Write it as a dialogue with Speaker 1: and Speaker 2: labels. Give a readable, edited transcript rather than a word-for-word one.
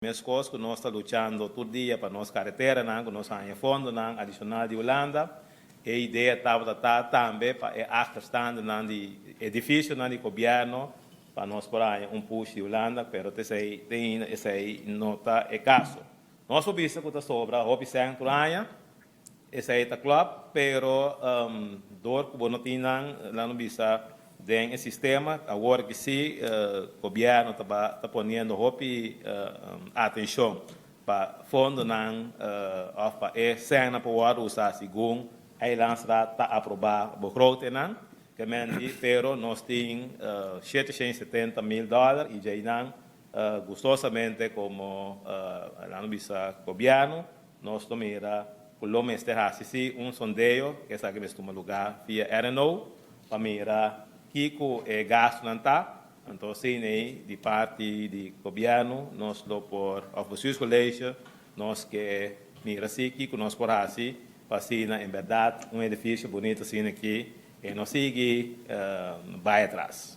Speaker 1: Meskos ku nos ta luchando tur dia pa nos kareteranan, ku nos haña fondonan adishonal di Hulanda, e idea tabata ta tambe pa e achterstandennan di edifisionan di gobièrnu pa nos por haña un push di Hulanda, pero te esei te ainda esei no ta e kaso. Nos por bisa ku ta sobra hopi sèn tur aña, Esei ta klòp, pero dor ku bo no tin nan, laat nos bisa, den e sistema. Awor ki si gobièrnu ta ta poniendo hopi atenshon pa fondonan òf pa e sènnan por wòrdu usá segun Eilandsraad ta aprobá begrotingnan, ke men di, pero nos tin 770 mil dòler i djeinan gustosamente komo, laat nos bisa, gobièrnu, nos ta mira ku lo mester hasi si un sondeo, ku esaki mester tuma lugá via RNO, pa mira kiko e gastunan ta. Anto asina di parti di gobièrnu nos lo por, òf bestuurscollege, nos ke mira si kiko nos por hasi pa asina en bèrdat un edifisio bunita asina aki e no sigui bai atras.